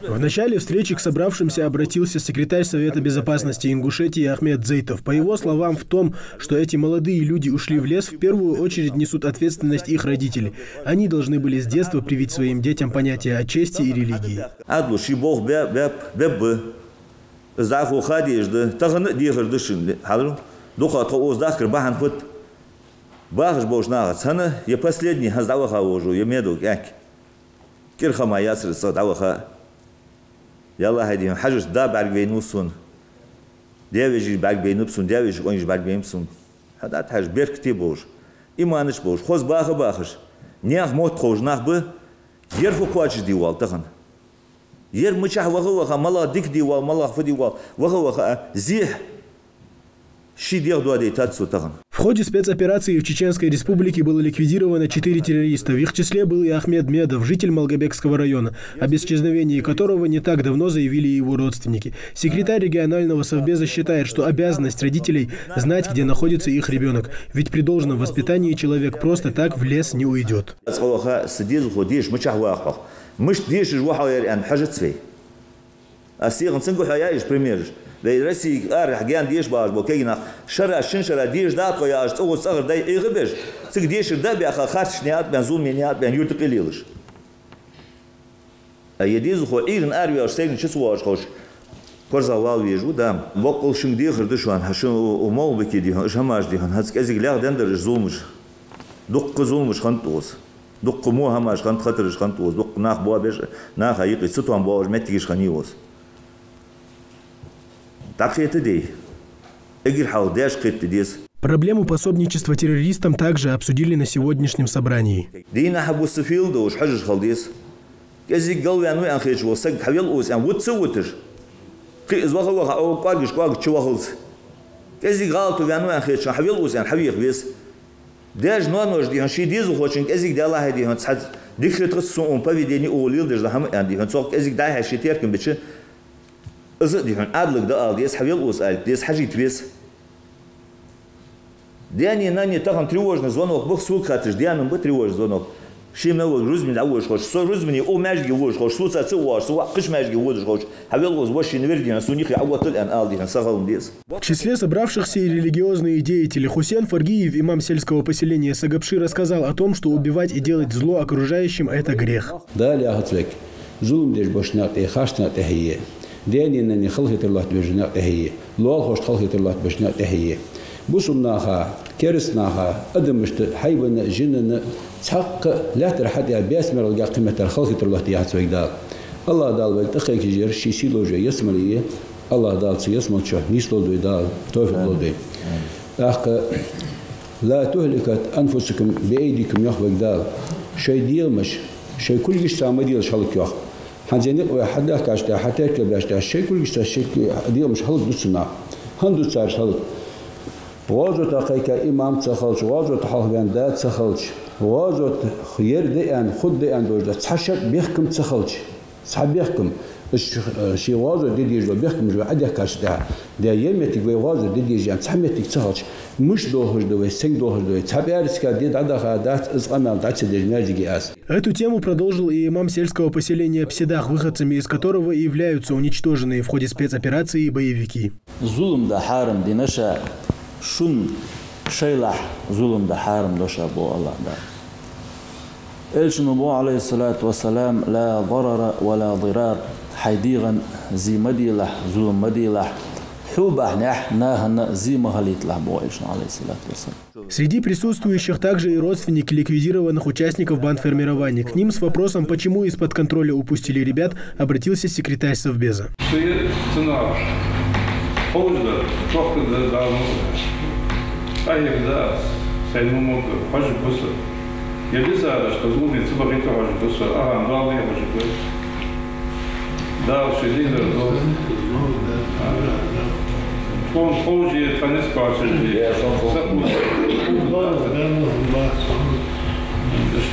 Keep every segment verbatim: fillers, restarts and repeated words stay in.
В начале встречи к собравшимся обратился секретарь Совета безопасности Ингушетии Ахмед Дзейтов. По его словам, в том, что эти молодые люди ушли в лес, в первую очередь несут ответственность их родители. Они должны были с детства привить своим детям понятие о чести и религии. Ӏаьдало ший болх бе-, бе-, беб ба. Из дӀахо ха дезаш да, тахан а дехар да шун, хьалру. Дукха тхо оза дахкар бахьан хӀаьта. Бахаш болча нахаца хӀана, е последний хӀанз дӀаваха вожу, е медуг, яки. КӀира хӀама яцар из цӀагӀа дӀаваха. Ялла хьай дийхьа, хьажаш да бӀаргавайнав сона. Даь-вежарий бӀаргабайнаб сона, даь-вежарий къонгаш бӀаргабайнаб сона. Хьадат хьажа беркате болаш, иманаш болаш, хоза баха бахаш, наьха мотт ховш нах ба, ер фу кхоачашде вал тахан. Ер мичахь ваха-ваха, малагӀа дика де вал, малагӀа фу де вал, ваха-ваха, а, зехьа ший дегӀ доадайтад цо тахан. В ходе спецоперации в Чеченской Республике было ликвидировано четыре террориста. В их числе был и Ахмед Медов, житель Малгобекского района, об исчезновении которого не так давно заявили его родственники. Секретарь регионального совбеза считает, что обязанность родителей — знать, где находится их ребёнок. Ведь при должном воспитании человек просто так в лес не уйдёт. Аз къоваха са дезалхо деша мичахь ваха хьо. Мишта дешаш ва хьо ер аьнна хьажац вай. Аз сиха цунга хьоаяьй уж примераш. Вай Россе арахьа гаьна деша багӀаш бола кагий нах, шера, шин шера деша дӀа а тхо яхаш, цӀагӀа цӀагӀара дай Ӏехабеш, цига дешар да а баьха, харцача наькъа тӀа баьнна, зуламе наькъа тӀа баьнна юрта къайлелаш. А е дезалхо Ӏуйрийна араваьлча, сайранна чу ца воагӀаш ховш, корзагӀвала везаш ва, дам. Боккъал шуга дехар да шоана, хьа шун у, у Молбике дийхьа, уж хӀамаш дийхьа, хӀанз кӀезига лехдендар уж зуламаш. Дуккха зуламаш хиннад укхаза. Дуккха во хӀамаш хиннад, хатараш хиннад укхаза. Дуккха нах боабеш, наха юкъе цатоам боагӀаш моттигаш хиннай укхаза. ДӀакхетаде, эггара хьалха даьша кхетаде деза. Проблему пособничества террористам также обсудили на сегодняшнем собрании. Дийнахьа-бус фийла долаш хьожаш хила деза. КӀезига галваьннав аьнна хеташ вола саг хьавел укхаза аьнна вита ца виташ, кхы из ваха-ваха, Ӏо кӀоаргаш кӀоаргача вахалца. КӀезига гӀалатваьннав аьнна хеташ хьавел укхаза аьнна хьавеха веза. Даьша-ноаноша дийхьа ший дезалхочунга кӀезига, Даьла хьай дийхьа, цхьа дика хетац сона укхун поведени, укхо леладеш дола хӀама аьнна дийхьа, цох кӀезига дӀа-хьа ший теркам бича, из а дийхьа, Ӏаьдалга дӀаала деза, хьавел укхаза ала деза, хьажийта веза. Даьна-нанна тахан тревожный звонок ба, сога хаьттача, даьна ба тревожный звонок. Ше мел волча рузбане дӀаводаш ховш, со рузбане, укх маьждиге водаш ховш, соца ца воагӀаш, со ваьӀ кхыча маьждиге водаш ховш, хьавел укхаза, воша шийна вер дийхьа, сона юххе Ӏооттал аьнна ала дийхьа, сахалам деза. В числе собравшихся и религиозные деятели. Хусен Фаргиев, имам сельского поселения Сагабши, рассказал о том, что убивать и делать зло окружающим — это грех. Дала яхац вайга, зулам деш болча наькъа тӀа, харцача наькъа тӀа хьае, даьна-нанна халахетар лоаттабеш наькъа тӀа хьае, лоалахошта халахетар лоаттабеш наькъа тӀа хьае. Бусалба наха, кераста наха, адамашта, хьайбана, жинана, цхьаккха лаьттара хьатӀа баьцмерал гаккхиметтар халахетар лоаттае яхац вайга Дала. АллахӀ Дала вайга тӀакхайкаеш яр ший сийле йолча ялсмале я. АллахӀ Дала цу ялсмала чу нийсдолда вай, Дала товфикъ лолда вайна. ТӀаккха: «لا تهلكوا أنفسكم بأيديكم», йоах вайга Дала. Шоай дегӀамаш шоай кулгашца ма делаш хӀалак, йоах. ХӀанз е никъ вай хьадахкача тӀехьа, хьатеркалбаьча тӀехьа, шоай кулгашца шоай дегӀамаш хӀалак ду цу наха. ХӀана ду цар хӀалак? ГӀазота кхайка имам ца хилча, гӀазота хьалхаваьнна да ца хилча, гӀазот ер да аьнна, хургда аьнна долаш да цхьа шаъ бехкам ца хилча, цхьа бехкам, ш-, ший гӀазот де дезаш дола бехкамаш вай Ӏодехкача тӀехьа, даь ер моттиг вай гӀазот де деза аьнна цхьа моттиг ца хилча, мишта долхаш да вай, сенга долхаш да вай? Цхьа пӀаьраска ди дӀадаха дац из къамаьл дӀа ца деш маьждиге аз. Эту тему продолжил и имам сельского поселения Псидах, выходцами из которого и являются уничтоженные в ходе спецоперации боевики. Зулам да хьарам дина ша, шун шоайла зулам да хьарам дош, бо АллахӀ Дала. Элчано бо, عليه الصلاة والسلام: «لا ضرر ولا ضرار». Хьай дегӀа зе ма делахь, зулам ма делахь, хьо бахьанехь нахана зе ма хилийталахь, бо Элчано, عليه الصلاة والسلام. Среди присутствующих также и родственники ликвидированных участников бандформирования. К ним с вопросом, почему из-под контроля упустили ребят, обратился секретарь Совбеза. Шоай цӀенагӀа ховш да, чохка да, Дала мукъ лой. Къахьега да аз, сайна ма могга, хьожаргва со. Е дезараш, тха зуламе ца бахийта хьожаргва со, ахӀан доал де хьожаргва. Дала ший дин дар долда. Тхона ховш я, тха низ кхоачашде. Сакъу.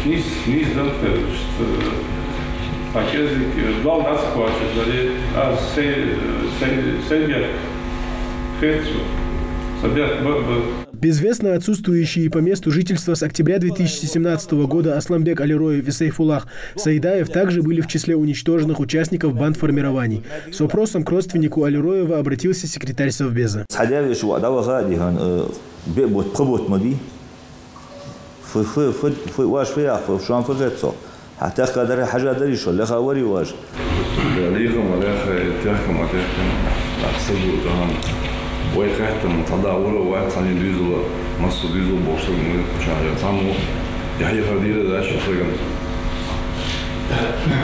Нийса, нийса да тха, тха кӀезига доал дац кхоачашдаь, аз сай, сай, сай бехк хет сона. Са бехк ба, ба. Безвестно отсутствующие по месту жительства с октября две тысячи семнадцатого года Асланбек Алироев и Сайфуллах Саидаев также были в числе уничтоженных участников бандформирований. С вопросом к родственнику Алироева обратился секретарь Совбеза. Цхьа девеш ва дӀаваха а дихьан, э, бе бут, пхи бут ма бий. Фу, фу, фу, фу, ваш фу яхар, фу, шоана фу хет цох? Хьа тӀехкадар, хьажадар шо, леха варий ваш? Лийхам а леха, тӀехкам а тӀехкам, лакса ду тахан. Вай кхетам, тхьа да вура вай, цхьанне дуьзал, массо дуьзал бохуш саг ма вий, кхучахьа цхьаммо, яхье хар дийра дац ши сагана.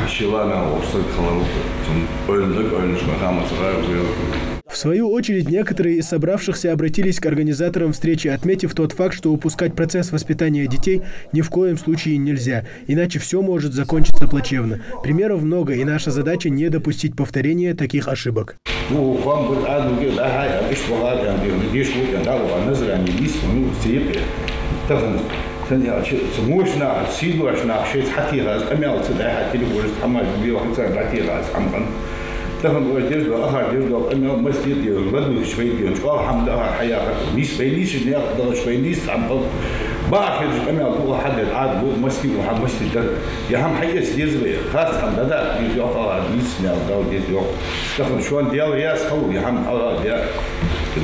Шила мел вохуш саг хала ву, цун ойланаш, ойланаш ма хама ца гӀайра. В свою очередь, некоторые из собравшихся обратились к организаторам встречи, отметив тот факт, что упускать процесс воспитания детей ни в коем случае нельзя, иначе всё может закончиться плачевно. Примеров много, и наша задача не допустить повторения таких ошибок. Ну, вам будет одну где, да, ай, а ишт вагар, я говорю, ну, диш, вот, я дал, а Назрани, мис, ну, сип, тахан, сан я, чи, ца мощна, сидвашна, шесть хати раз, а мял ца дай хати, ну, может, а май, био, хати, бати раз, а ман. Тахан вай деш дола, ахар деш дола къамаьл масте де, ладувгӀаш вай де, чӀоагӀа хӀама да ахар хьаяхар. Нийса вай нийса, наькъа далаш вай нийса хӀама хилар. Бахьа хеташ къамаьл дукха хьадер, Ӏад бу, масте ву хьа, масте дар. Я хӀама хьаэца деза вай, харц хӀама дӀадаккха деза йоах, ахар нийса наькъа дала деза йоах. Тахан шоана Даьла раьза хилва, я хӀама ахар де,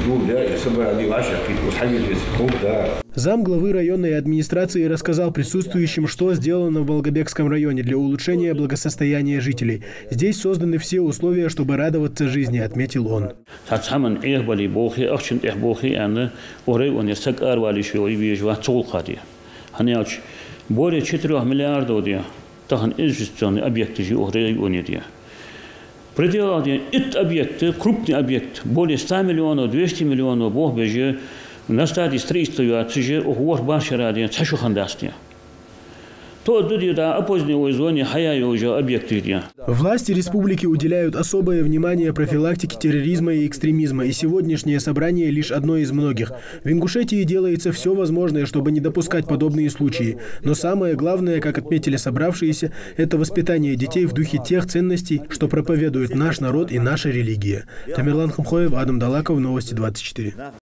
ду де, я собрание вӀашагӀкхийтта, ус хьавир веза, хӀама да. Замглавы районной администрации рассказал присутствующим, что сделано в Малгобекском районе для улучшения благосостояния жителей. Здесь созданы все условия, чтобы радоваться жизни, отметил он. Цхьацца хӀаман Ӏехабале бохе, ахчан тӀехьа бохе аьнна, укх районера саг аравалийта везаш вац цу гӀулакха де. ХӀана аьлча, более четырёх миллиардов де тахан инвестиционный объекташ я укх районе де. Пределах де итт объект, крупный объект, более ста миллионов, двести миллионов болх беш, на стадии строительства йоацаш, укх ворхӀ-барх шера де цхьа шу хиннадац де. То ду де да опоздневой зоне хьаяь йолаш йола объекташ де. Власти республики уделяют особое внимание профилактике терроризма и экстремизма, и сегодняшнее собрание лишь одно из многих. В Ингушетии делается всё возможное, чтобы не допускать подобные случаи. Но самое главное, как отметили собравшиеся, это воспитание детей в духе тех ценностей, что проповедует наш народ и наша религия. Тамерлан Хамхоев, Адам Далаков, Новости двадцать четыре.